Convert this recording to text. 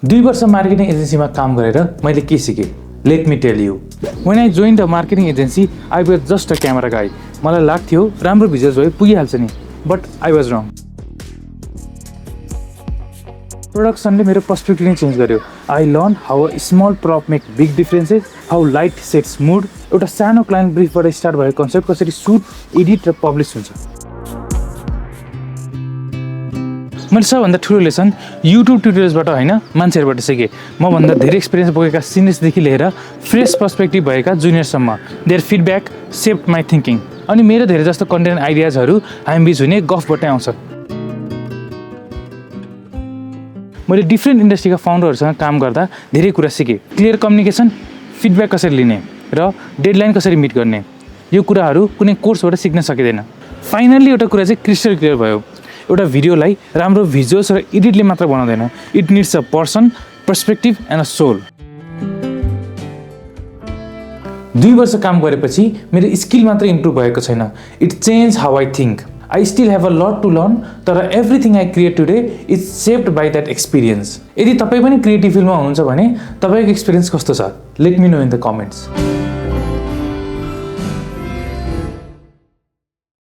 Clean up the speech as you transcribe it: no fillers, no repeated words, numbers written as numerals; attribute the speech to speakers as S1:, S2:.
S1: 2 वर्ष मार्केटिङ एजेन्सीमा काम गरेर मैले के सिकेँ? Let me tell you. When I joined a marketing agency, I was just a camera guy. मलाई लाग्थ्यो राम्रो भिजुअल्स भए पुगिहाल्छ नि, बट आई वाज रङ। प्रोडक्सनले मेरो पर्सपेक्टिभ नै चेन्ज गर्यो। I learn how a small प्रप make big differences, how light sets mood, एउटा सानो क्लाइन्ट ब्रिफबाट स्टार्ट भएको कन्सेप्ट कसरी सुट, एडिट र पब्लिस हुन्छ। मैले सबभन्दा ठुलो लेसन युट्युब ट्युटोरियल्सबाट होइन, मान्छेहरूबाट सिकेँ। मभन्दा धेरै एक्सपिरियन्स बोकेका सिनियर्सदेखि लिएर फ्रेस पर्सपेक्टिभ भएका जुनियरसम्म their feedback shaped my thinking. अनि मेरो धेरै जस्तो कन्टेन्ट आइडियाजहरू हामीबीच हुने गफबाटै आउँछ। मैले डिफ्रेन्ट इन्डस्ट्रीका फाउन्डरहरूसँग काम गर्दा धेरै कुरा सिकेँ। क्लियर कम्युनिकेसन, फिडब्याक कसरी लिने र डेडलाइन कसरी मिट गर्ने, यो कुराहरू कुनै कोर्सबाट सिक्न सकिँदैन। फाइनल्ली एउटा कुरा चाहिँ क्रिस्टल क्लियर भयो, एउटा भिडियोलाई राम्रो भिजुअल्स र एडिटले मात्र बनाउँदैन, it needs a person, perspective and a soul. 2 वर्ष काम गरेपछि मेरो स्किल मात्र इम्प्रुभ भएको छैन, it change how I think. I still have a lot to learn, तर everything I create today is shaped by that experience. यदि तपाईँ पनि क्रिएटिभ फिल्डमा हुनुहुन्छ भने तपाईँको एक्सपिरियन्स कस्तो छ? Let me know in the comments.